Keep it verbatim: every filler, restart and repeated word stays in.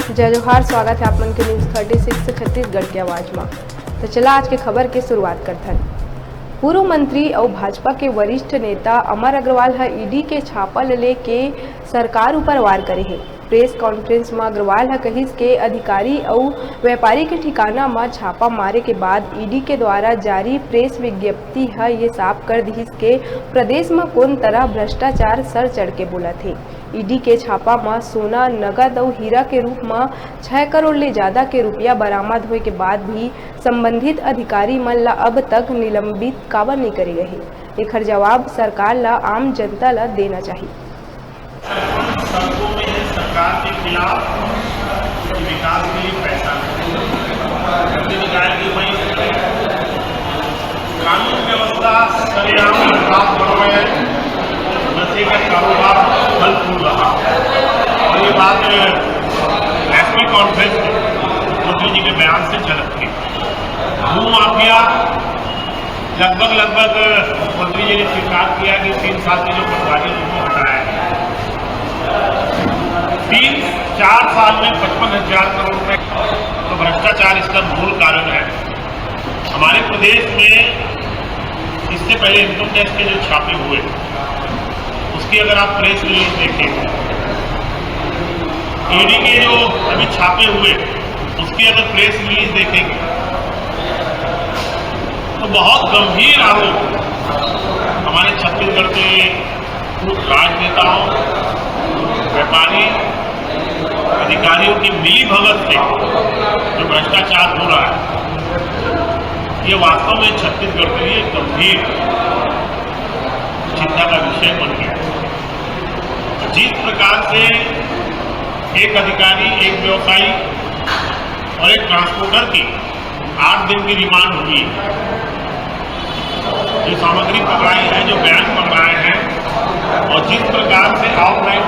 जय जोहार, स्वागत है आप मन के न्यूज़ थर्टी सिक्स छत्तीसगढ़ के आवाज मा। तो चला आज के खबर के शुरुआत करथन। पूर्व मंत्री अउ भाजपा के वरिष्ठ नेता अमर अग्रवाल ह ईडी के छापा ल लेके सरकार ऊपर वार करे हे। प्रेस कॉन्फ्रेंस म अग्रवाल ह कहिस के अधिकारी अउ व्यापारी के ठिकाना म छापा मारे के बाद ईडी के द्वारा जारी प्रेस विज्ञप्ति ह ये साफ कर दिहिस के प्रदेश म कोन तरह भ्रष्टाचार सर चढ़ के बोलत हे। ईडी के छापा म सोना, नगद अउ हीरा के रूप म छह करोड़ ले ज्यादा के रुपया बरामद होए के बाद भी संबंधित अधिकारी मन ल अब तक निलंबित काबर नइ करे गए हे, एखर जवाब सरकार ल आम जनता ल देना चाही। सड़कों में सरकार के खिलाफ विकास के लिए पैसा नहीं। जल्दी निकाल के वहीं कानून व्यवस्था सरेआम अपराध बढ़ रहे हैं, नशे का कारोबार फल फूल रहा। और ये बात प्रेस कॉन्फ्रेंस में मोदी जी के बयान से झलकती है। भू माफिया लगभग लगभग मंत्री जी ने स्वीकार किया कि तीन साल के जो पटवारी उनको हटाया है। तीन चार साल में पचपन हजार करोड़ रुपए तो भ्रष्टाचार इसका मूल कारण है। हमारे प्रदेश में इससे पहले इनकम टैक्स के जो छापे हुए, उसकी अगर आप प्रेस रिलीज देखें, ईडी के जो अभी छापे हुए, उसकी अगर प्रेस रिलीज देखेंगे तो बहुत गंभीर आरोप हमारे छत्तीसगढ़ के कुछ राजनेताओं, व्यापारी, अधिकारियों की मिली भगत से जो भ्रष्टाचार हो रहा है, ये वास्तव में छत्तीसगढ़ के लिए गंभीर चिंता का विषय बन गया है। जिस प्रकार से एक अधिकारी, एक व्यवसायी और एक ट्रांसपोर्टर की आठ दिन की रिमांड हुई, जो सामग्री पकड़ाई है, जो बयान पकड़ाए हैं और जिस प्रकार से ऑफलाइन